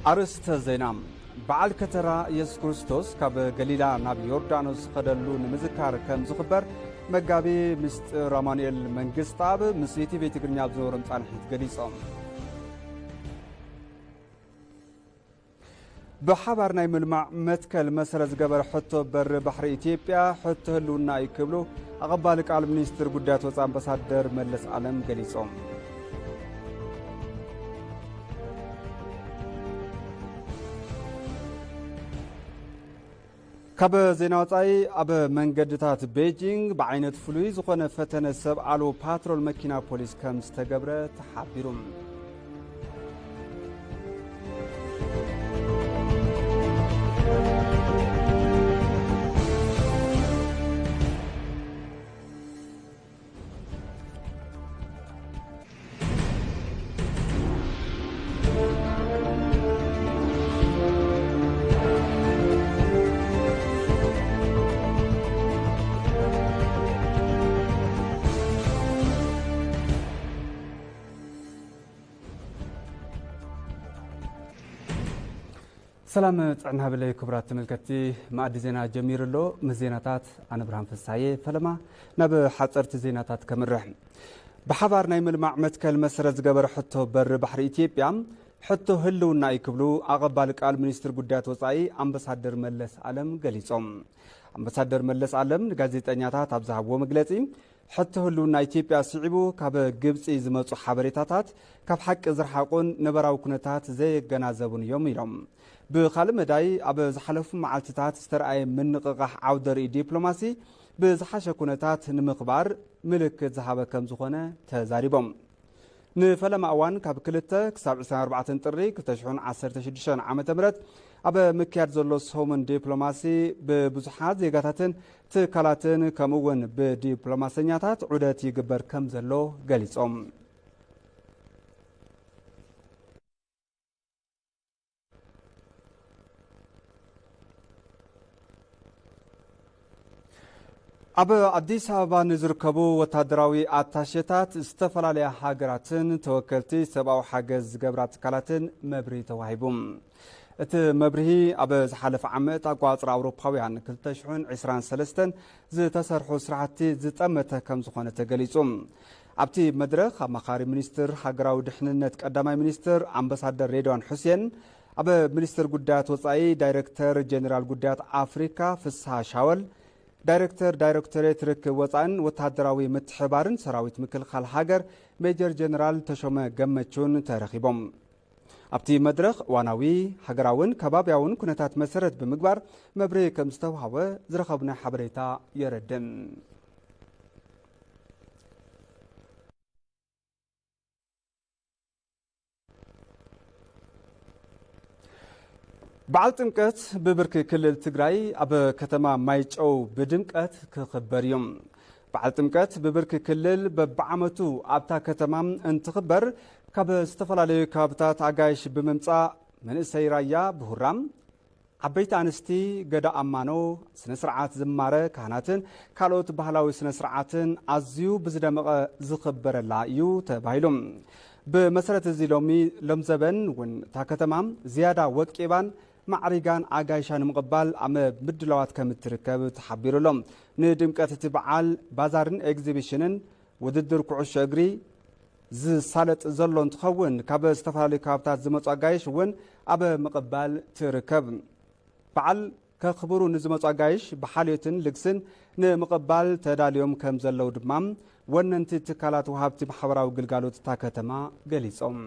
ኣርእስተ ዜና። በዓል ከተራ የሱስ ክርስቶስ ካብ ገሊላ ናብ ዮርዳኖስ ዝኸደሉ ንምዝካር ከም ዝኽበር መጋቢ ምስጢር ኣማኑኤል መንግስተኣብ ምስ ኢቲቪ ትግርኛ ኣብ ዝነበሮም ጻንሒት ገሊጾም። ብሓባር ናይ ምልማዕ መትከል መሰረት ዝገበረ ሕቶ በሪ ባሕሪ ኢትዮጵያ ሕቶ ህልውና እዩ ክብሉ ኣቐባሊ ቃል ሚኒስትር ጉዳያት ወፃኢ ኣምባሳደር መለስ ኣለም ገሊፆም። ካብ ዜና ወፃኢ፣ ኣብ መንገድታት ቤጂንግ ብዓይነት ፍሉይ ዝኾነ ፈተነ ሰብ ኣልቦ ፓትሮል መኪና ፖሊስ ከም ዝተገብረ ተሓቢሩ። ሰላም ጥዕና ሃበለይ ክቡራት ተመልከትቲ፣ መኣዲ ዜና ጀሚሩ ኣሎ። ምስ ዜናታት ኣነ ብርሃን ፍሳዬ። ፈለማ ናብ ሓፀርቲ ዜናታት ከምርሕ። ብሓባር ናይ ምልማዕ መትከል መሰረት ዝገበረ ሕቶ በሪ ባሕሪ ኢትዮጵያ ሕቶ ህልውና እዩ ክብሉ ኣቐባሊ ቃል ሚኒስትር ጉዳያት ወፃኢ ኣምባሳደር መለስ ኣለም ገሊፆም። ኣምባሳደር መለስ ኣለም ንጋዜጠኛታት ኣብ ዝሃብዎ መግለፂ፣ ሕቶ ህልውና ኢትዮጵያ ስዒቡ ካብ ግብፂ ዝመፁ ሓበሬታታት ካብ ሓቂ ዝረሓቑን ነበራዊ ኩነታት ዘየገናዘቡን እዮም ኢሎም። ብኻልእ መዳይ፣ ኣብ ዝሓለፉ መዓልትታት ዝተረኣየ ምንቕቓሕ ዓውደ ርእይ ዲፕሎማሲ ብዝሓሸ ኩነታት ንምኽባር ምልክት ዝሃበ ከም ዝኾነ ተዛሪቦም። ንፈለማ እዋን ካብ ክልተ ክሳብ ዕስራን ኣርባዕተን ጥሪ ክልተ ሽሕን ዓሰርተ ሽዱሽተን ዓመተ ምህረት ኣብ ምክያድ ዘሎ ሰሙን ዲፕሎማሲ ብብዙሓት ዜጋታትን ትካላትን ከምኡ እውን ብዲፕሎማሰኛታት ዑደት ይግበር ከም ዘሎ ገሊጾም። ኣብ ኣዲስ ኣበባ ንዝርከቡ ወታደራዊ ኣታሼታት ዝተፈላለያ ሃገራትን ተወከልቲ ሰብኣዊ ሓገዝ ዝገብራ ትካላትን መብርሂ ተዋሂቡ። እቲ መብርሂ ኣብ ዝሓለፈ ዓመት ኣቋጽራ ኣውሮፓውያን ክልተ ሽሕን ዕስራን ሰለስተን ዝተሰርሑ ስራሕቲ ዝጠመተ ከም ዝኾነ ተገሊጹ። ኣብቲ መድረኽ ኣማኻሪ ሚኒስትር ሃገራዊ ድሕንነት ቀዳማይ ሚኒስትር ኣምባሳደር ሬድዋን ሑሴን፣ ኣብ ሚኒስትር ጉዳያት ወጻኢ ዳይሬክተር ጀነራል ጉዳያት ኣፍሪካ ፍስሃ ሻወል፣ ዳይሬክተር ዳይሬክቶሬት ርክብ ወጻእን ወታደራዊ ምትሕባርን ሰራዊት ምክልኻል ሃገር ሜጀር ጀነራል ተሾመ ገመቹን ተረኺቦም። ኣብቲ መድረኽ እዋናዊ፣ ሃገራውን ከባብያውን ኩነታት መሰረት ብምግባር መብርሂ ከም ዝተዋህበ ዝረኸብናዮ ሓበሬታ የረድእ። በዓል ጥምቀት ብብርኪ ክልል ትግራይ ኣብ ከተማ ማይጨው ብድምቀት ክኽበር እዩ። በዓል ጥምቀት ብብርኪ ክልል በብዓመቱ ኣብታ ከተማ እንትኽበር፣ ካብ ዝተፈላለዩ ከባብታት ኣጋይሽ ብምምፃእ መንእሰይ ራያ ብሁራም፣ ዓበይቲ ኣንስቲ ገዳ ኣማኖ፣ ስነ ስርዓት ዝማረ ካህናትን ካልኦት ባህላዊ ስነ ስርዓትን ኣዝዩ ብዝደመቐ ዝኽበረላ እዩ ተባሂሉ። ብመሰረት እዚ ሎሚ ሎምዘበን እውን እታ ከተማ ዝያዳ ወቂባን ማዕሪጋን ኣጋይሻ ንምቕባል ኣብ ምድላዋት ከም እትርከብ ተሓቢሩ ኣሎ። ንድምቀት እቲ በዓል ባዛርን ኤግዚቢሽንን ውድድር ኩዕሾ እግሪ ዝሳለጥ ዘሎ እንትኸውን፣ ካብ ዝተፈላለዩ ከባብታት ዝመፁ ኣጋይሽ እውን ኣብ ምቕባል ትርከብ። በዓል ከኽብሩ ንዝመፁ ኣጋይሽ ብሓልዮትን ልግስን ንምቕባል ተዳልዮም ከም ዘለዉ ድማ ወነንቲ ትካላት ወሃብቲ ማሕበራዊ ግልጋሎት እታ ከተማ ገሊፆም።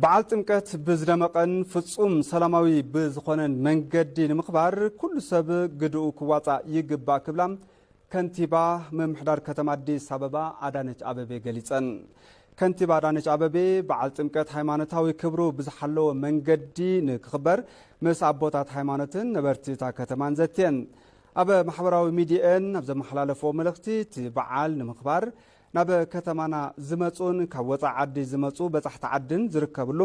በዓል ጥምቀት ብዝደመቐን ፍጹም ሰላማዊ ብዝኾነን መንገዲ ንምኽባር ኩሉ ሰብ ግድኡ ክዋፃእ ይግባእ ክብላ ከንቲባ ምምሕዳር ከተማ ኣዲስ ኣበባ ኣዳነች ኣበቤ ገሊፀን። ከንቲባ ኣዳነች ኣበቤ በዓል ጥምቀት ሃይማኖታዊ ክብሩ ብዝሓለወ መንገዲ ንክኽበር ምስ ኣቦታት ሃይማኖትን ነበርቲ እታ ከተማን ዘትየን። ኣብ ማሕበራዊ ሚዲየን ኣብ ዘመሓላለፍዎ መልእኽቲ፣ እቲ በዓል ንምኽባር ናብ ከተማና ዝመጹን ካብ ወጻኢ ዓዲ ዝመጹ በጻሕቲ ዓድን ዝርከብሉ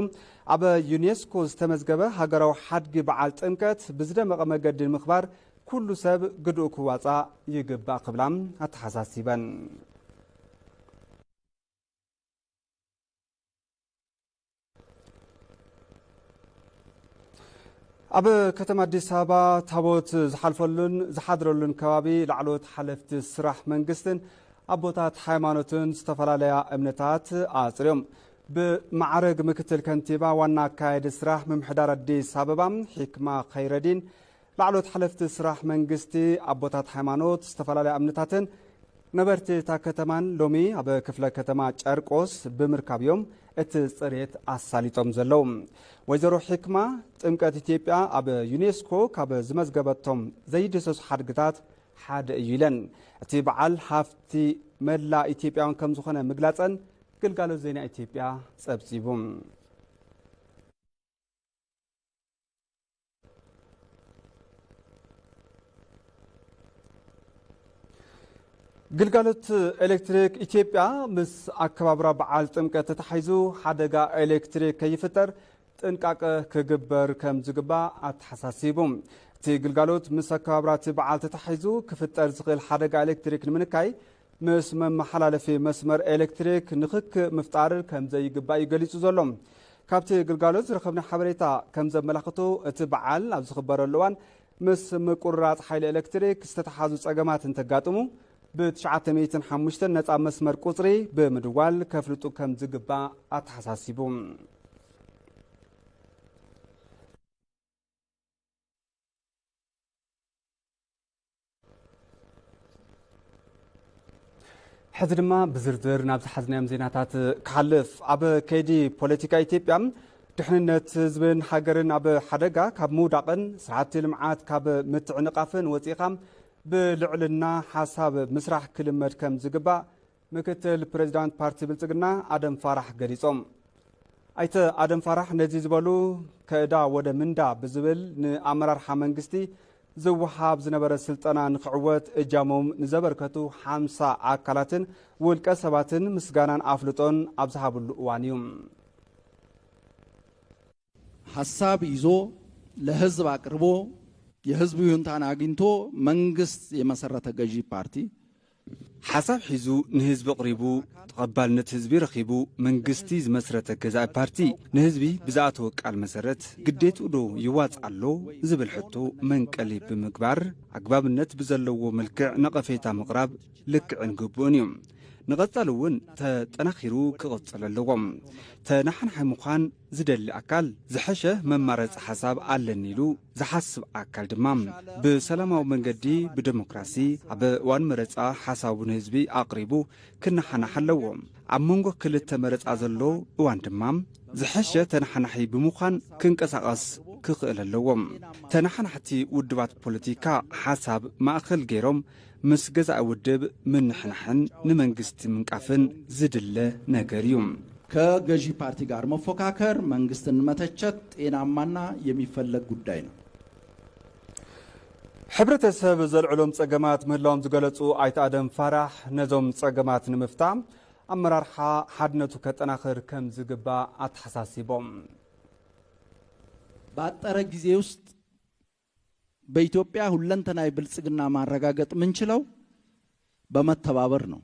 ኣብ ዩኔስኮ ዝተመዝገበ ሃገራዊ ሓድጊ በዓል ጥምቀት ብዝደመቐ መገዲ ንምኽባር ኩሉ ሰብ ግድኡ ክዋፃእ ይግባእ ክብላ ኣተሓሳሲበን። ኣብ ከተማ ኣዲስ ኣበባ ታቦት ዝሓልፈሉን ዝሓድረሉን ከባቢ ላዕለዎት ሓለፍቲ ስራሕ መንግስትን ኣቦታት ሃይማኖትን ዝተፈላለያ እምነታት ኣጽርዮም። ብማዕረግ ምክትል ከንቲባ ዋና ኣካያዲ ስራሕ ምምሕዳር ኣዲስ ኣበባ ሒክማ ኸይረዲን ላዕለዎት ሓለፍቲ ስራሕ መንግስቲ፣ ኣቦታት ሃይማኖት፣ ዝተፈላለያ እምነታትን ነበርቲ እታ ከተማን ሎሚ ኣብ ክፍለ ከተማ ጨርቆስ ብምርካብ እዮም እቲ ጽሬት ኣሳሊጦም ዘለዉ። ወይዘሮ ሒክማ፣ ጥምቀት ኢትዮጵያ ኣብ ዩኔስኮ ካብ ዝመዝገበቶም ዘይድህሰሱ ሓድግታት ሓደ እዩ ኢለን። እቲ በዓል ሃፍቲ መላእ ኢትዮጵያውን ከም ዝኾነ ምግላጸን ግልጋሎት ዜና ኢትዮጵያ ጸብጺቡ። ግልጋሎት ኤሌክትሪክ ኢትዮጵያ ምስ ኣከባብራ በዓል ጥምቀት ተታሒዙ ሓደጋ ኤሌክትሪክ ከይፍጠር ጥንቃቐ ክግበር ከም ዝግባእ ኣተሓሳሲቡ። እቲ ግልጋሎት ምስ ኣከባብራ እቲ በዓል ተታሒዙ ክፍጠር ዝኽእል ሓደጋ ኤሌክትሪክ ንምንካይ ምስ መመሓላለፊ መስመር ኤሌክትሪክ ንኽክ ምፍጣር ከም ዘይግባእ እዩ ገሊጹ ዘሎ። ካብቲ ግልጋሎት ዝረኸብና ሓበሬታ ከም ዘመላኽቶ፣ እቲ በዓል ኣብ ዝኽበረሉ እዋን ምስ ምቁርራጽ ሓይሊ ኤሌክትሪክ ዝተተሓዙ ጸገማት እንተጋጥሙ፣ ብ ትሽዓተ ሚእትን ሓሙሽተን ነጻ መስመር ቁጽሪ ብምድዋል ከፍልጡ ከም ዝግባእ ኣተሓሳሲቡ። ሕዚ ድማ ብዝርዝር ናብ ዝሓዝናዮም ዜናታት ክሓልፍ። ኣብ ከይዲ ፖለቲካ ኢትዮጵያ ድሕንነት ህዝብን ሃገርን ኣብ ሓደጋ ካብ ምውዳቕን ስራሕቲ ልምዓት ካብ ምትዕንቓፍን ወፂእኻ ብልዕልና ሓሳብ ምስራሕ ክልመድ ከም ዝግባእ ምክትል ፕሬዚዳንት ፓርቲ ብልፅግና ኣደም ፋራሕ ገሊፆም። ኣይተ ኣደም ፋራሕ ነዚ ዝበሉ፣ ከእዳ ወደ ምንዳ ብዝብል ንኣመራርሓ መንግስቲ ዝወሃብ ዝነበረ ስልጠና ንክዕወት እጃሞም ንዘበርከቱ ሓምሳ ኣካላትን ውልቀ ሰባትን ምስጋናን ኣፍልጦን ኣብ ዝሃብሉ እዋን እዩ። ሐሳብ ይዞ ለህዝብ አቅርቦ የህዝቡ ይሁንታን አግኝቶ መንግስት የመሰረተ ገዢ ፓርቲ፣ ሓሳብ ሒዙ ንህዝቢ ኣቕሪቡ፣ ተቐባልነት ህዝቢ ረኺቡ መንግስቲ ዝመስረተ ገዛኢ ፓርቲ፣ ንህዝቢ ብዝኣተወ ቃል መሰረት ግዴትኡ ዶ ይዋፅእ ኣሎ ዝብል ሕቶ መንቀሊ ብምግባር ኣግባብነት ብዘለዎ መልክዕ ነቐፌታ ምቕራብ ልክዕን ግቡእን እዩ። ንቐፃሊ እውን ተጠናኺሩ ክቕፅል ኣለዎ። ተነሓናሒ ምዃን ዝደሊ ኣካል ዝሐሸ መማረፂ ሓሳብ ኣለኒ ኢሉ ዝሓስብ ኣካል ድማ ብሰላማዊ መንገዲ ብደሞክራሲ ኣብ እዋን መረፃ ሓሳቡ ንህዝቢ ኣቕሪቡ ክነሓናሕ ኣለዎ። ኣብ መንጎ ክልተ መረፃ ዘሎ እዋን ድማ ዝሐሸ ተነሓናሒ ብምዃን ክንቀሳቐስ ክኽእል ኣለዎ። ተነሓናሕቲ ውድባት ፖለቲካ ሓሳብ ማእኸል ገይሮም ምስ ገዛኢ ውድብ ምንሕናሕን ንመንግስቲ ምንቃፍን ዝድለ ነገር እዩ። ከገዢ ፓርቲ ጋር መፎካከር መንግስትን መተቸት ጤናማና የሚፈለግ ጉዳይ ነው። ሕብረተሰብ ዘልዕሎም ጸገማት ምህላዎም ዝገለጹ ኣይተ ኣደም ፋራሕ ነዞም ጸገማት ንምፍታ ኣመራርሓ ሓድነቱ ከጠናኽር ከም ዝግባእ ኣተሓሳሲቦም። ባጠረ ጊዜ ውስጥ በኢትዮጵያ ሁለንተናዊ ብልጽግና ማረጋገጥ ምንችለው በመተባበር ነው።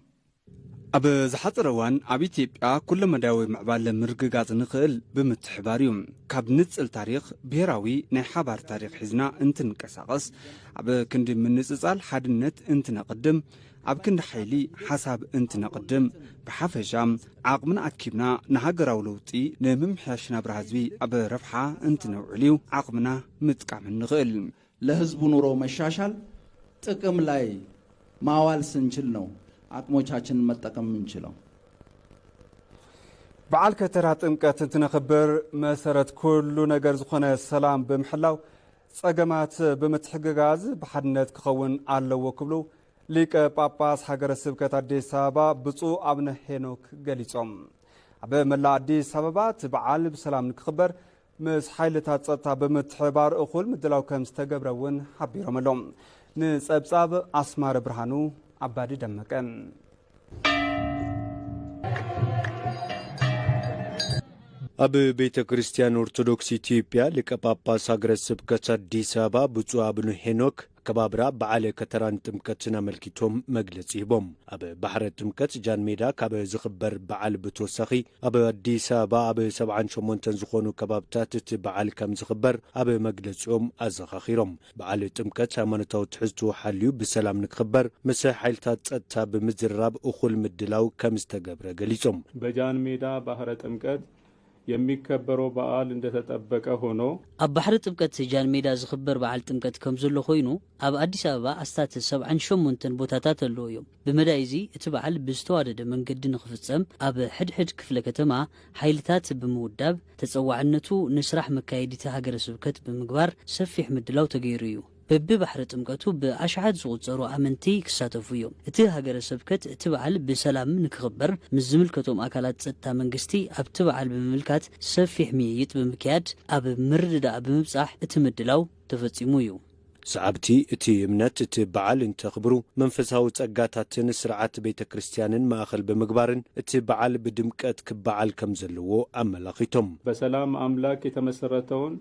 ኣብ ዝሓፀረ እዋን ኣብ ኢትዮጵያ ኩለመዳያዊ ምዕባለ ምርግጋፅ ንኽእል ብምትሕባር እዩ። ካብ ንፅል ታሪኽ ብሄራዊ ናይ ሓባር ታሪኽ ሒዝና እንትንቀሳቐስ ኣብ ክንዲ ምንፅፃል ሓድነት እንትነቕድም ኣብ ክንዲ ሓይሊ ሓሳብ እንትነቕድም ብሓፈሻ ዓቕምና ኣኪብና ንሃገራዊ ለውጢ ንምምሕያሽ ናብራ ህዝቢ ኣብ ረብሓ እንትነውዕል እዩ ዓቕምና ምጥቃም እንኽእል። ለህዝቡ ኑሮ መሻሻል ጥቅም ላይ ማዋል ስንችል ነው አቅሞቻችንን መጠቀም የምንችለው። በዓል ከተራ ጥምቀት እንትነኽብር መሰረት ኩሉ ነገር ዝኾነ ሰላም ብምሕላው ጸገማት ብምትሕግጋዝ ብሓድነት ክኸውን ኣለዎ ክብሉ ሊቀ ጳጳስ ሃገረ ስብከት ኣዲስ ኣበባ ብፁዕ ኣቡነ ሄኖክ ገሊጾም። ኣብ መላእ ኣዲስ ኣበባ እቲ በዓል ብሰላም ንክኽበር ምስ ሓይልታት ጸጥታ ብምትሕብባር እኹል ምድላው ከም ዝተገብረ እውን ሓቢሮም ኣለዉ። ንጸብጻብ ኣስማረ ብርሃኑ ኣባዲ ደመቀ። ኣብ ቤተ ክርስቲያን ኦርቶዶክስ ኢትዮጵያ ሊቀ ጳጳስ ሃገረ ስብከት ኣዲስ ኣበባ ብፁዕ ኣቡነ ሄኖክ ኣከባብራ በዓለ ከተራን ጥምቀትን ኣመልኪቶም መግለጺ ሂቦም። ኣብ ባሕረ ጥምቀት ጃን ሜዳ ካብ ዝኽበር በዓል ብተወሳኺ ኣብ ኣዲስ ኣበባ ኣብ ሰብዓን ሸሞንተን ዝኾኑ ከባብታት እቲ በዓል ከም ዝኽበር ኣብ መግለጺኦም ኣዘኻኺሮም። በዓል ጥምቀት ሃይማኖታዊ ትሕዝትኡ ሓልዩ ብሰላም ንክኽበር ምስ ሓይልታት ጸጥታ ብምዝርራብ እኹል ምድላው ከም ዝተገብረ ገሊጾም። በጃን ሜዳ ባሕረ ጥምቀት የሚከበረው በዓል እንደተጠበቀ ሆኖ ኣብ ባሕሪ ጥምቀት ጃን ሜዳ ዝኽበር በዓል ጥምቀት ከም ዘሎ ኮይኑ ኣብ ኣዲስ ኣበባ ኣስታት ሰብዓን ሸሞንተን ቦታታት ኣለዉ እዮም። ብመዳይ እዚ እቲ በዓል ብዝተዋደደ መንገዲ ንኽፍጸም ኣብ ሕድሕድ ክፍለ ከተማ ሓይልታት ብምውዳብ ተጸዋዕነቱ ንስራሕ መካየዲቲ ሃገረ ስብከት ብምግባር ሰፊሕ ምድላው ተገይሩ እዩ። በቢ ባሕሪ ጥምቀቱ ብኣሽሓት ዝቑጸሩ ኣመንቲ ክሳተፉ እዮም። እቲ ሃገረ ስብከት እቲ በዓል ብሰላም ንክኽበር ምስ ዝምልከቶም ኣካላት ጸጥታ መንግስቲ ኣብቲ በዓል ብምምልካት ሰፊሕ ምይይጥ ብምክያድ ኣብ ምርድዳእ ብምብጻሕ እቲ ምድላው ተፈጺሙ እዩ። ሰዓብቲ እቲ እምነት እቲ በዓል እንተኽብሩ መንፈሳዊ ጸጋታትን ስርዓት ቤተ ክርስቲያንን ማእኸል ብምግባርን እቲ በዓል ብድምቀት ክበዓል ከም ዘለዎ ኣመላኺቶም። በሰላም አምላክ የተመሰረተውን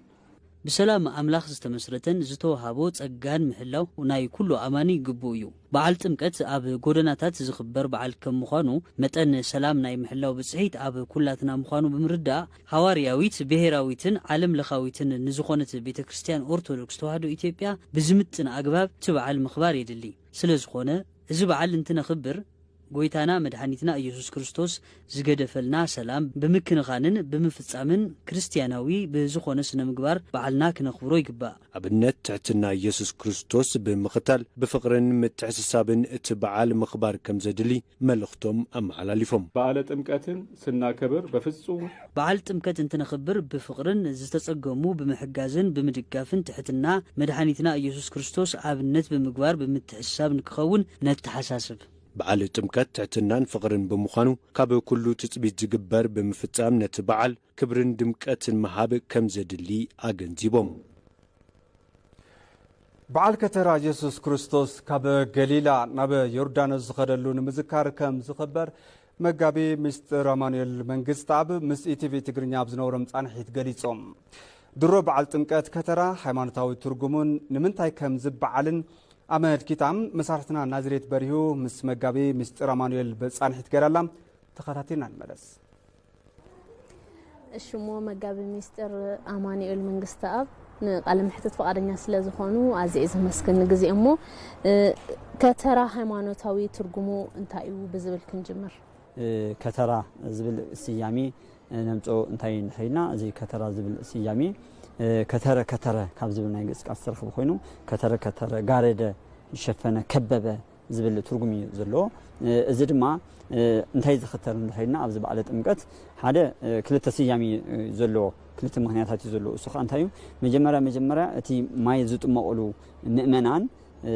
ብሰላም ኣምላኽ ዝተመስረተን ዝተወሃቦ ጸጋን ምሕላው ናይ ኩሉ ኣማኒ ግቡእ እዩ። በዓል ጥምቀት ኣብ ጎደናታት ዝኽበር በዓል ከም ምዃኑ መጠን ሰላም ናይ ምሕላው ብጽሒት ኣብ ኩላትና ምዃኑ ብምርዳእ ሃዋርያዊት፣ ብሄራዊትን ዓለም ለኻዊትን ንዝኾነት ቤተ ክርስቲያን ኦርቶዶክስ ተዋህዶ ኢትዮጵያ ብዝምጥን ኣግባብ እቲ በዓል ምኽባር የድሊ። ስለ ዝኾነ እዚ በዓል እንትነኽብር ጎይታና መድሓኒትና ኢየሱስ ክርስቶስ ዝገደፈልና ሰላም ብምክንኻንን ብምፍጻምን ክርስትያናዊ ብዝኾነ ስነ ምግባር በዓልና ክነኽብሮ ይግባእ። ኣብነት ትሕትና ኢየሱስ ክርስቶስ ብምኽታል ብፍቕርን ምትሕስሳብን እቲ በዓል ምኽባር ከም ዘድሊ መልእኽቶም ኣመሓላሊፎም። በዓለ ጥምቀትን ስናከብር በፍጹም በዓል ጥምቀት እንትነኽብር ብፍቕርን ዝተጸገሙ ብምሕጋዝን ብምድጋፍን ትሕትና መድሓኒትና ኢየሱስ ክርስቶስ ኣብነት ብምግባር ብምትሕስሳብ ንክኸውን ነተሓሳስብ። በዓል ጥምቀት ትሕትናን ፍቕርን ብምዃኑ ካብ ኩሉ ትጽቢት ዝግበር ብምፍጻም ነቲ በዓል ክብርን ድምቀትን ምሃብ ከም ዘድሊ ኣገንዚቦም። በዓል ከተራ የሱስ ክርስቶስ ካብ ገሊላ ናብ ዮርዳኖስ ዝኸደሉ ንምዝካር ከም ዝኽበር መጋቢ ምስጢር ኣማኑኤል መንግስትኣብ ምስ ኢቲቪ ትግርኛ ኣብ ዝነበሮም ጻንሒት ገሊጾም። ድሮ በዓል ጥምቀት ከተራ ሃይማኖታዊ ትርጉሙን ንምንታይ ከም ዝበዓልን ኣመልኪታ መሳርሕትና ናዝሬት በሪሁ ምስ መጋቢ ምስጢር ኣማኑኤል ብጻንሒት ገይራላ። ተኸታቲልና ንመለስ። እሺ እሞ መጋቢ ሚስጥር ኣማኑኤል መንግስተኣብ ንቃለ መሕትት ፍቓደኛ ስለ ዝኾኑ ኣዝየ እየ ዘመስግን። ንግዜ እሞ እ፣ ከተራ ሃይማኖታዊ ትርጉሙ እንታይ እዩ ብዝብል ክንጅምር። እ፣ ከተራ ዝብል ስያሜ እ፣ ነምጾ እንታይ እንድሕር ኢልና፣ እዚ ከተራ ዝብል ስያሜ እ፣ ከተረ ከተረ ካብ ዝብል ናይ ግእዝ ቃል ዝተረኸበ ኮይኑ፣ ከተረ ከተረ፣ ጋረደ፣ ሸፈነ፣ ከበበ ዝብል ትርጉም እዩ ዘለዎ። እ፣ እዚ ድማ እ፣ እንታይ ዝኽተል እንድሕር ኢልና፣ ኣብዚ በዓለ ጥምቀት ሓደ እ፣ ክልተ ስያሜ እዩ ዘለዎ፣ ክልተ ምኽንያታት እዩ ዘለዎ። እሱ ከዓ እንታይ እዩ? መጀመርያ መጀመርያ እቲ ማይ ዝጥመቐሉ ምእመናን እ፣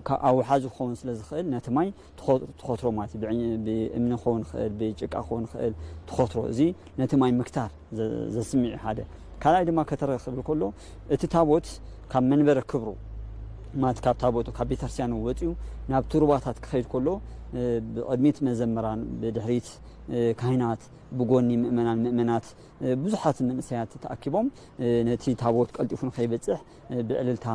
ካብ ኣብ ውሓዚ ክኸውን ስለ ዝኽእል ነቲ ማይ ትኸ- ትኸትሮ ማለት እዩ። ብዕኝ- ብእምኒ ክኸውን ይኽእል፣ ብጭቃ ክኸውን ይኽእል፣ ትኸትሮ። እዚ ነቲ ማይ ምክታር ዘ- ዘስምዕ እዩ ሓደ። ካልኣይ ድማ ከተረ ክብል ከሎ እቲ ታቦት ካብ መንበረ ክብሩ ማለት ካብ ታቦቱ ካብ ቤተክርስትያኑ ወፂኡ ናብቲ ሩባታት ክኸይድ ከሎ እ፣ ብቕድሚት መዘምራን፣ ብድሕሪት እ፣ ካህናት፣ ብጎኒ ምእመናን ምእመናት እ፣ ብዙሓት መንእሰያት ተኣኪቦም እ፣ ነቲ ታቦት ቀልጢፉ ንኸይበፅሕ እ፣ ብዕልልታ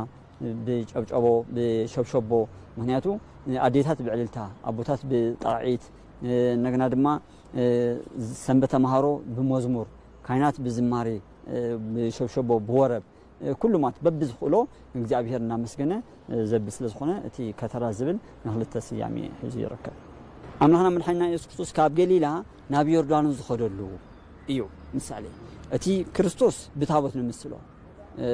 እ፣ ብጨብጨቦ ብሸብሸቦ ምክንያቱ እ፣ ኣዴታት ብዕልልታ ኣቦታት ብጣቕዒት እ፣ እንደገና ድማ እ፣ ሰንበት ተምሃሮ ብመዝሙር ካህናት ብዝማሬ እ፣ ብሸብሸቦ ብወረብ እ፣ ኩሉ ማለት በብዝኽእሎ ንእግዚኣብሔር እናመስገነ እ፣ ዘብል ስለ ዝኾነ እቲ ከተራ ዝብል ንክልተ ስያሜ ሒዙ ይርከብ። ኣምላኽና መድሓኒና የሱስ ክርስቶስ ካብ ገሊላ ናብ ዮርዳኖስ ዝኸደሉ እዩ ምሳሌ። እቲ ክርስቶስ ብታቦት ንምስሎ እ፣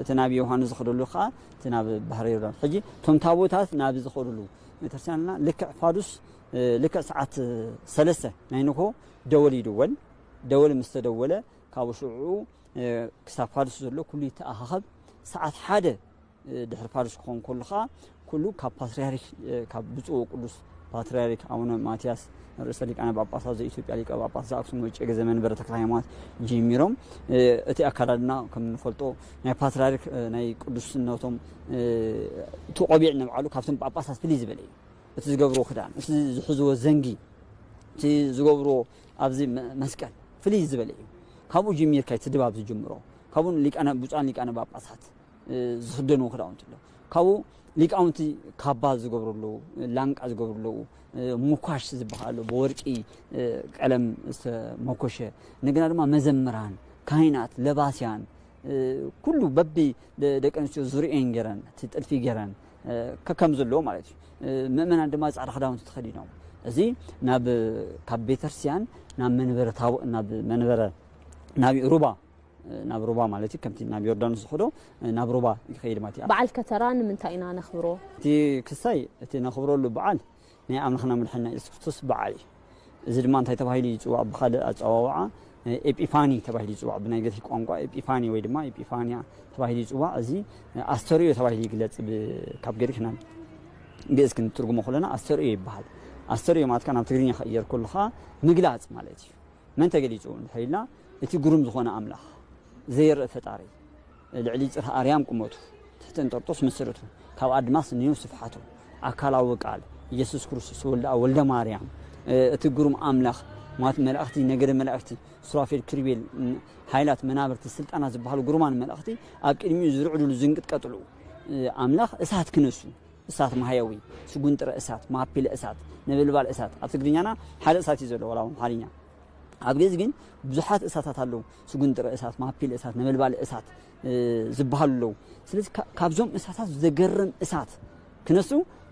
እቲ ናብ ዮሃንስ ዝኸደሉ ከዓ እቲ ናብ ባሕሪ ዮርዳኖስ። ሕጂ እቶም ታቦታት ናብ ዝኸድሉ ቤተክርስትያንና ልክዕ ፋዱስ እ፣ ልክዕ ሰዓት ሰለስተ ናይ ንግሆ ደወል ይድወል። ደወል ምስ ተደወለ ካብኡ ሽዑ እ፣ ክሳብ ፋዱስ ዘሎ ኩሉ ይተኣኻኸብ። ሰዓት ሓደ እ፣ ድሕሪ ፋዱስ ክኸውን ከሎ ከዓ ኩሉ ካብ ፓትርያርክ እ፣ ካብ ብፁዕ ቅዱስ ፓትርያርክ ኣቡነ ማትያስ ርእሰ ሊቃነ ጳጳሳት ዘኢትዮጵያ ሊቀ ጳጳስ ዘኣክሱም ወጨገ ዘመንበረ ተክለ ሃይማኖት ጀሚሮም እ፣ እቲ ኣካዳድና ከም እንፈልጦ ናይ ፓትርያርክ እ፣ ናይ ቅዱስነቶም እ፣ እቲ ቆቢዕ ንባዕሉ ካብቶም ጳጳሳት ፍልይ ዝበለ እዩ። እቲ ዝገብርዎ ክዳን፣ እቲ ዝሕዝዎ ዘንጊ፣ እቲ ዝገብርዎ ኣብዚ መ- መስቀል ፍልይ ዝበለ እዩ። ካብኡ ጀሚርካ እቲ ድባብ ዝጅምሮ። ካብኡ ሊቃነ ብፁዓን ሊቃነ ጳጳሳት ዝኽደንዎ ክዳውንቲ ኣሎ። ካብኡ ሊቃውንቲ ካባ ዝገብሩ ኣለዉ፣ ላንቃ ዝገብሩ ኣለዉ፣ ሙኳሽ ዝበሃል ኣሎ፣ ብወርቂ ቀለም ዝተመኮሸ። እንደገና ድማ መዘምራን፣ ካህናት፣ ለባስያን፣ ኩሉ በቢ ደቂ ኣንስትዮ ዙርኤን ገይረን፣ እቲ ጥልፊ ገይረን፣ ከከም ዘለዎ ማለት እዩ። ምእመናን ድማ ጻዕዳ ክዳውንቲ ተኸዲኖም። እዚ ናብ፣ ካብ ቤተክርስትያን ናብ መንበረ ታቦ-፣ ናብ መንበረ፣ ናብ ሩባ፣ ናብ ሩባ ማለት እዩ፣ ከምቲ ናብ ዮርዳኖስ ዝኸዶ ናብ ሩባ ይኸይድ ማለት እዩ። በዓል ከተራ ንምንታይ ኢና ነኽብሮ? እቲ ክሳይ፣ እቲ ነኽብረሉ በዓል ናይ ኣምላኽና መድሓንና የሱስ ክርስቶስ በዓል እዩ። እዚ ድማ እንታይ ተባሂሉ ይጽዋዕ? ብኻልእ ኣጸዋውዓ ኤጲፋኒ ተባሂሉ ይጽዋዕ። ብናይ ግሪክ ቋንቋ ኤጲፋኒ ወይ ድማ ኤጲፋንያ ተባሂሉ ይጽዋዕ። እዚ ኣስተርእዮ ተባሂሉ ይግለጽ። ብ-፣ ካብ ግሪክ ናብ ግእዝ ክንትርጉሞ ከለና ኣስተርእዮ ይበሃል። ኣስተርእዮ ማለት ከኣ ናብ ትግርኛ ክቕየር ከሎ ከኣ ምግላጽ ማለት እዩ። መን ተገሊጹ እንድሕር ኢልና፣ እቲ ግሩም ዝኾነ ኣምላኽ፣ ዘይረእ ፈጣሪ፣ ልዕሊ ጽርህ ኣርያም ቁመቱ፣ ትሕቲ እንጠርጦስ መሰረቱ፣ ካብ ኣድማስ ንየው ስፍሓቱ፣ ኣካላዊ ቃል፣ ኢየሱስ ክርስቶስ ወልደ፣ ወልደ ማርያም፣ እቲ ግሩም ኣምላኽ፣ ማለት መላእኽቲ፣ ነገደ መላእኽቲ፣ ሱራፌል፣ ኪሩቤል፣ ሓይላት፣ መናብርቲ፣ ስልጣናት ዝበሃሉ ግሩማን መላእኽቲ ኣብ ቅድሚኡ ዝርዕዱሉ፣ ዝንቅጥቀጥሉ፣ ኣምላኽ እሳት ክነሱ፣ እሳት ማህያዊ፣ ስጉንጥረ እሳት፣ ማፒለ እሳት፣ ነበልባል እሳት። ኣብ ትግርኛና ሓደ እሳት እዩ ዘሎ፣ ዋላ ኣብ ኣምሓርኛ። ኣብ ግእዝ ግን ብዙሓት እሳታት ኣለዉ። ስጉንጥረ እሳት፣ ማፒለ እሳት፣ ነበልባል እሳት፣ እ፣ ዝበሃሉ ኣለዉ። ስለዚ ካ-፣ ካብዞም እሳታት ዘገርም እሳት ክነሱ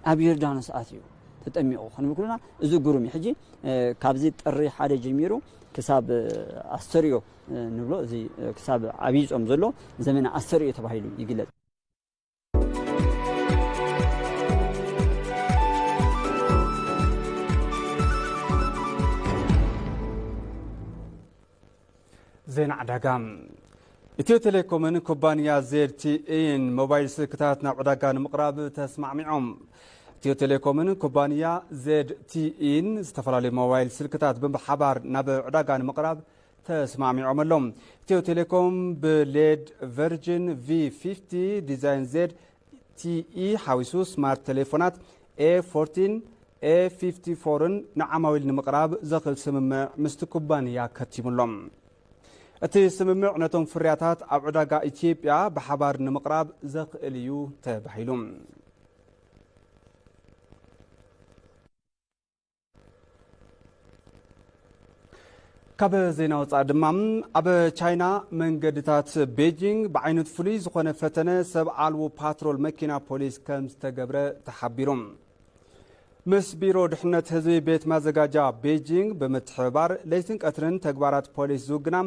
ኣብ ዮርዳኖስ ኣትዩ ተጠሚቑ ክንብል ከለና እዚ ግሩም እዩ። ሕጂ፣ እ፣ ካብዚ ጥሪ ሓደ ጀሚሩ ክሳብ፣ እ፣ ኣስተርእዮ፣ እ፣ ንብሎ፣ እዚ፣ እ፣ ክሳብ ዓብዪ ጾም ዘሎ ዘመነ ኣስተርእዮ ተባሂሉ ይግለጽ። ዜና ዕዳጋ። ኢትዮ ቴሌኮምን ኩባንያ ዜድ ቲ ኢን ሞባይል ስልክታት ናብ ዕዳጋ ንምቕራብ ተስማዕሚዖም። ኢትዮ ቴሌኮምን ኩባንያ ዜድ ቲ ኢን ዝተፈላለዩ ሞባይል ስልክታት ብሓባር ናብ ዕዳጋ ንምቕራብ ተስማዕሚዖም ኣለዉ። ኢትዮ ቴሌኮም ብሌድ ቨርጅን ቪ ፊፍቲ ዲዛይን ዜድ ቲ ኢ ሓዊሱ ስማርት ቴሌፎናት ኤ ፎርቲን፣ ኤ ፊፍቲ ፎርን ንዓማዊል ንምቕራብ ዘኽእል ስምምዕ ምስቲ ኩባንያ ከቲሙ ኣሎ። እቲ ስምምዕ ነቶም ፍርያታት ኣብ ዕዳጋ ኢትዮጵያ ብሓባር ንምቕራብ ዘኽእል እዩ ተባሂሉ። ካብ ዜና ወጻኢ ድማ፣ ኣብ ቻይና መንገድታት ቤጂንግ ብዓይነቱ ፍሉይ ዝኾነ ፈተነ ሰብ ኣልቦ ፓትሮል መኪና ፖሊስ ከም ዝተገብረ ተሓቢሩ። ምስ ቢሮ ድሕነት ህዝቢ ቤት ማዘጋጃ ቤጂንግ ብምትሕብባር ለይትን ቀትርን ተግባራት ፖሊስ ዝውግና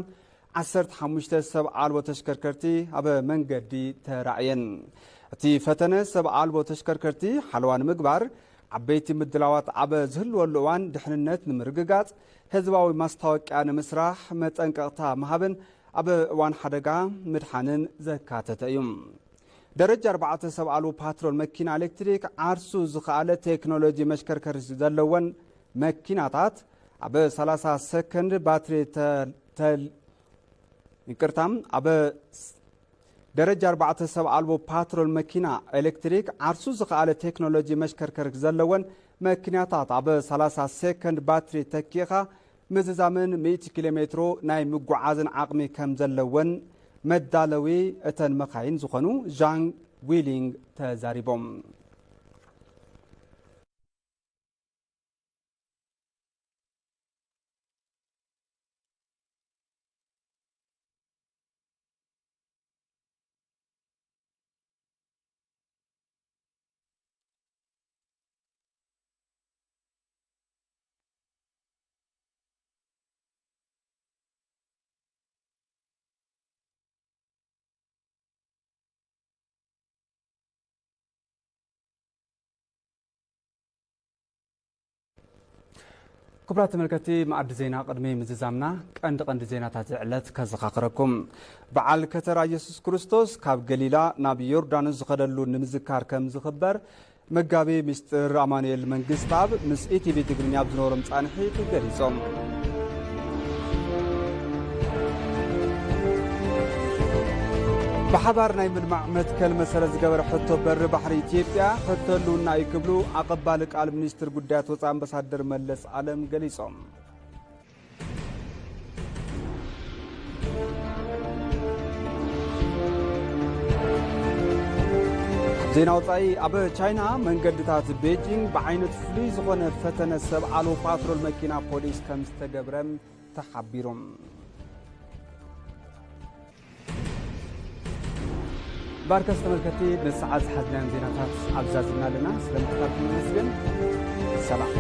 ዓሰርተ ሓሙሽተ ሰብ ኣልቦ ተሽከርከርቲ ኣብ መንገዲ ተራእየን። እቲ ፈተነ ሰብ ኣልቦ ተሽከርከርቲ ሓለዋ ንምግባር ዓበይቲ ምድላዋት ኣብ ዝህልወሉ እዋን ድሕንነት ንምርግጋጽ፣ ህዝባዊ ማስታወቅያ ንምስራሕ፣ መጠንቀቕታ ምሃብን ኣብ እዋን ሓደጋ ምድሓንን ዘካተተ እዩ። ደረጃ ኣርባዕተ ሰብ ኣልቦ ፓትሮል መኪና ኤሌክትሪክ ዓርሱ ዝኸኣለ ቴክኖሎጂ መሽከርከሪ ዘለወን መኪናታት ኣብ ሰላሳ ሰከንድ ባትሪ ተ-፣ ተል-፣ ይቅርታ፣ ኣብ ስ-፣ ደረጃ ኣርባዕተ ሰብ ኣልቦ ፓትሮል መኪና ኤሌክትሪክ ዓርሱ ዝኸኣለ ቴክኖሎጂ መሽከርከሪ ዘለወን መኪናታት ኣብ ሰላሳ ሰከንድ ባትሪ ተኪኻ ምዝዛምን ሚእቲ ኪሎ ሜትሮ ናይ ምጉዓዝን ዓቕሚ ከም ዘለወን መዳለዊ እተን መኻይን ዝኾኑ ዣንግ ዊሊንግ ተዛሪቦም። ክቡራት ተመልከትቲ መኣዲ ዜና፣ ቅድሚ ምዝዛምና ቀንዲ ቀንዲ ዜናታት ዝዕለት ከዘኻኽረኩም። በዓል ከተራ ኢየሱስ ክርስቶስ ካብ ገሊላ ናብ ዮርዳኖስ ዝኸደሉ ንምዝካር ከም ዝኽበር መጋቢ ምስጢር ኣማኑኤል መንግስትኣብ ምስ ኢቲቪ ትግርኛ ኣብ ዝነበሮም ጻንሒት ገሊጾም። ብሓባር ናይ ምልማዕ መትከል መሰረት ዝገበረ ሕቶ በሪ ባሕሪ ኢትዮጵያ ሕቶ ህልውና እዩ ክብሉ ኣቐባሊ ቃል ሚኒስትር ጉዳያት ወጻኢ ኣምባሳደር መለስ ኣለም ገሊጾም። ዜና ወጻኢ። ኣብ ቻይና መንገድታት ቤጂንግ ብዓይነቱ ፍሉይ ዝኾነ ፈተነ ሰብ ኣልቦ ፓትሮል መኪና ፖሊስ ከም ዝተገብረ ተሓቢሩ። ባርከስ ተመልከቲ፣ ንሰዓት ዝሓዝናዮም ዜናታት ኣብዛዝና ኣለና። ስለ ምክታትኩም ነመስግን። ሰላም።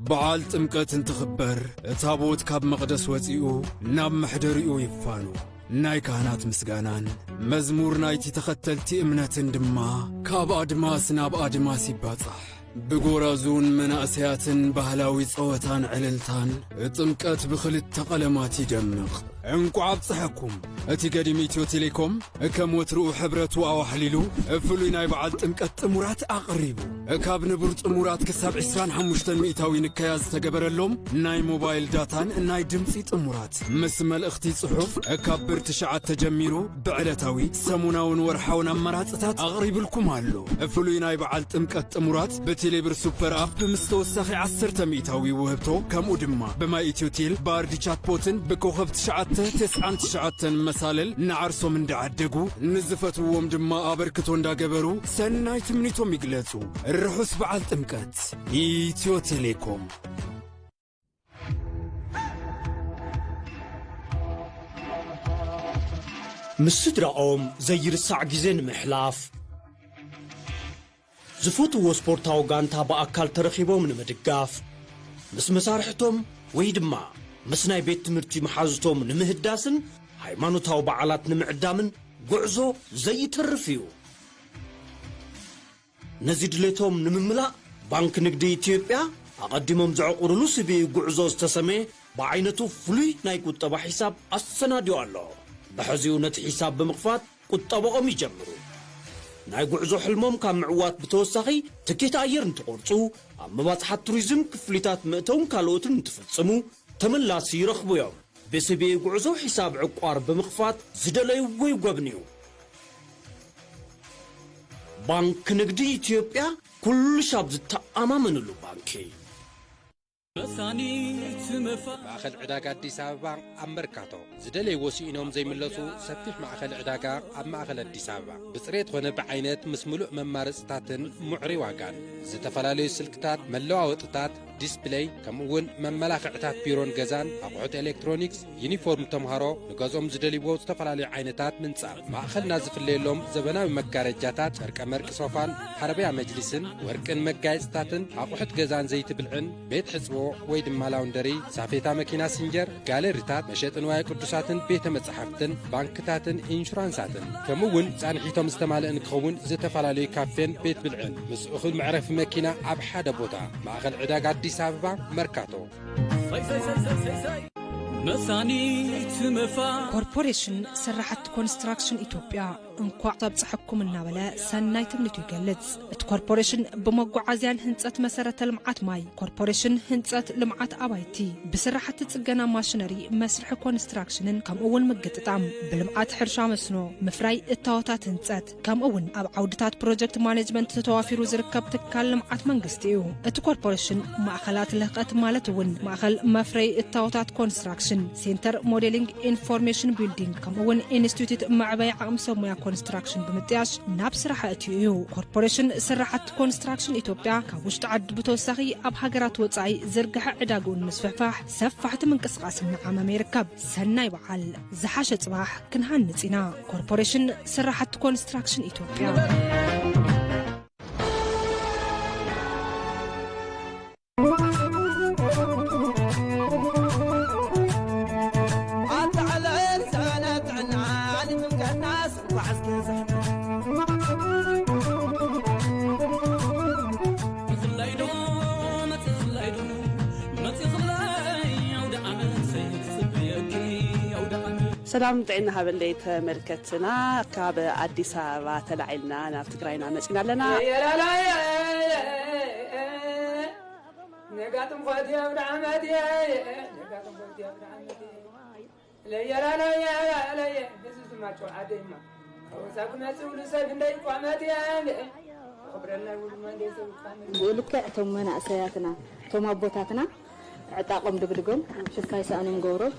በዓል ጥምቀት እንትኽበር፣ ታቦት ካብ መቕደስ ወጺኡ ናብ መሕደሪኡ ይፋኖ። ናይ ካህናት ምስጋናን መዝሙር ናይቲ ተኸተልቲ እምነትን ድማ ካብ ኣድማስ ናብ ኣድማስ ይባጻሕ። ብጎራዙን መናእሰያትን ባህላዊ ጸወታን ዕልልታን ጥምቀት ብኽልተ ቀለማት ይደምቕ። እንቋዕ ኣብጽሐኩም! እቲ ገዲም ኢትዮ ቴሌኮም ከም ወትርኡ ሕብረቱ ኣዋሕሊሉ ፍሉይ ናይ በዓል ጥምቀት ጥሙራት ኣቕሪቡ። ካብ ንቡር ጥሙራት ክሳብ ዕስራን ሓሙሽተን ሚእታዊ ንከያ ዝተገበረሎም ናይ ሞባይል ዳታን ናይ ድምጺ ጥሙራት ምስ መልእኽቲ ጽሑፍ ካብ ብር ትሽዓተ ጀሚሩ ብዕለታዊ፣ ሰሙናውን ወርሓውን ኣማራጽታት ኣቕሪብልኩም ኣሎ። ፍሉይ ናይ በዓል ጥምቀት ጥሙራት ብቴሌብር ሱፐር ኣፕ ምስ ተወሳኺ ዓሰርተ ሚእታዊ ውህብቶ፣ ከምኡ ድማ ብማይ ኢትዮ ቴል፣ ብኣርዲ ቻትቦትን ብኮኸብ ትሽዓተ ተስዓን ትሽዓተን መሳልል ንዓርሶም እንዳዓደጉ፣ ንዝፈትውዎም ድማ ኣበርክቶ እንዳገበሩ ሰናይ ትምኒቶም ይግለጹ። ርሑስ በዓል ጥምቀት። ኢትዮ ቴሌኮም። ምስ ስድራኦም ዘይርሳዕ ግዜ ንምሕላፍ፣ ዝፈትዎ ስፖርታዊ ጋንታ ብኣካል ተረኺቦም ንምድጋፍ፣ ምስ መሳርሕቶም ወይ ድማ ምስ ናይ ቤት ትምህርቲ መሓዙቶም ንምህዳስን ሃይማኖታዊ በዓላት ንምዕዳምን ጉዕዞ ዘይተርፍ እዩ። ነዚ ድሌቶም ንምምላእ፣ ባንክ ንግዲ ኢትዮጵያ ኣቐዲሞም ዘዕቑርሉ ስብኢ ጉዕዞ ዝተሰመየ ብዓይነቱ ፍሉይ ናይ ቁጠባ ሒሳብ ኣሰናዲኡ ኣሎ። ብሕዚኡ ነቲ ሒሳብ ብምኽፋት ቁጠባኦም ይጀምሩ። ናይ ጉዕዞ ሕልሞም ካብ ምዕዋት ብተወሳኺ፣ ትኬት ኣየር እንትቖርጹ፣ ኣብ መባጽሓት ቱሪዝም፣ ክፍሊታት መእተውን ካልኦትን እንትፍጽሙ፣ ተመላሲ ይረኽቡ እዮም። ብስብኢ ጉዕዞ ሒሳብ ዕቋር ብምኽፋት ዝደለይዎ ይጎብንዩ። ባንክ ንግዲ ኢትዮጵያ፣ ኩሉ ሻብ ዝተኣማመንሉ ባንኪ። መሳኒት መፋ- ማእኸል ዕዳጋ ኣዲስ ኣበባ ኣብ መርካቶ። ዝደለይዎ ስኢኖም ዘይምለሱ ሰፊሕ ማእኸል ዕዳጋ ኣብ ማእኸል ኣዲስ ኣበባ። ብፅሬት ኾነ ብዓይነት ምስ ምሉእ መማረፅታትን ምዕሩይ ዋጋን። ዝተፈላለዩ ስልክታት፣ መለዋወጥታት፣ ዲስፕለይ፣ ከምኡ እውን መመላኽዕታት ቢሮን ገዛን፣ ኣቑሑት ኤሌክትሮኒክስ፣ ዩኒፎርም ተምሃሮ፣ ንገዝኦም ዝደልይዎ ዝተፈላለዩ ዓይነታት ምንጻፍ። ማእኸልና ዝፍለየሎም ዘበናዊ መጋረጃታት፣ ጨርቀ መርቂ ሶፋን ዓረብያ መጅሊስን፣ ወርቅን መጋየፅታትን፣ ኣቑሑት ገዛን ዘይቲ ብልዕን፣ ቤት ሕጽቦ ወይ ድማ ላውንደሪ፣ ሳፌታ መኪና ሲንጀር፣ ጋለሪታት፣ መሸጢ ንዋየ ቅዱሳትን ቤተ መጻሕፍትን፣ ባንክታትን ኢንሹራንሳትን። ከምኡ እውን ጻንሒቶም ዝተማልአ ንክኸውን ዝተፈላለዩ ካፌን ቤት ብልዕን ምስ እኹል መዕረፊ መኪና ኣብ ሓደ ቦታ። ማእኸል ዕዳጋ ኣዲስ ኣበባ መርካቶ። መሳኒት መፋ- ኮርፖሬሽን ስራሕቲ ኮንስትራክሽን ኢትዮጵያ እንኳዕ ኣብፀሐኩም እናበለ ሰናይ ትምኒቱ ይገልጽ። እቲ ኮርፖሬሽን ብመጓዓዝያን ህንፀት መሰረተ ልምዓት ማይ፣ ኮርፖሬሽን ህንፀት ልምዓት ኣባይቲ፣ ብስራሕቲ ጽገና ማሽነሪ መስርሒ ኮንስትራክሽንን ከምኡ እውን ምግጥጣም፣ ብልምዓት ሕርሻ መስኖ፣ ምፍራይ እታወታት ህንፀት፣ ከምኡ እውን ኣብ ዓውድታት ፕሮጀክት ማኔጅመንት ተዋፊሩ ዝርከብ ትካል ልምዓት መንግስቲ እዩ። እቲ ኮርፖሬሽን ማእኸላት ልህቀት ማለት እውን ማእኸል መፍረይ እታወታት ኮንስትራክሽን፣ ሴንተር ሞዴሊንግ ኢንፎርሜሽን ቢልዲንግ፣ ከምኡ እውን ኢንስቲትዩት መዕበይ ዓቕሚ ሰብ ሞያ ኮንስትራክሽን ብምጥያሽ ናብ ስራሕ ኣእትዩ እዩ። ኮርፖሬሽን ስራሕቲ ኮንስትራክሽን ኢትዮጵያ ካብ ውሽጢ ዓዲ ብተወሳኺ ኣብ ሃገራት ወፃኢ ዝርግሐ ዕዳግኡ ንምስፍሕፋሕ ሰፋሕቲ ምንቅስቃስ እናዓመመ ይርከብ። ሰናይ በዓል። ዝሓሸ ጽባሕ ክንሃንጽ ኢና። ኮርፖሬሽን ስራሕቲ ኮንስትራክሽን ኢትዮጵያ። ኣታ ዕለት ሰነ ጥዕና ንምንከናስ እንኳዕ እስከ ዘሕና። ብፍላይ ዶ መጽእ ፍላይ ዶ መጽእ ፍላይ ኣውደ ዓመት ሰይት ጽበየኪ ኣውደ ዓመት። ሰላም ጥዕና ሃበለይ ተመልከትና፣ ካብ ኣዲስ ኣበባ ተላዒልና ናብ ትግራይና መፂና ኣለና። ነጋጥም ኾቲ ኣብ ዳዓመት ነጋጥም ኾቲ ኣብ ዳዓመት ለየላ ለየ ለየ እዚ ዝማቸው ዓደይማ ከውሳ ክመፅእ ውሉ ሰብ እንደይ ቋመት ክብረና ውሉ መንደይ ሰብ ቋመት ብኡ ልክዕ እቶም መናእሰያትና እቶም ኣቦታትና ዕጣቖም ድግድጎም ሽፍታ ይሰኣኖም ገብሮም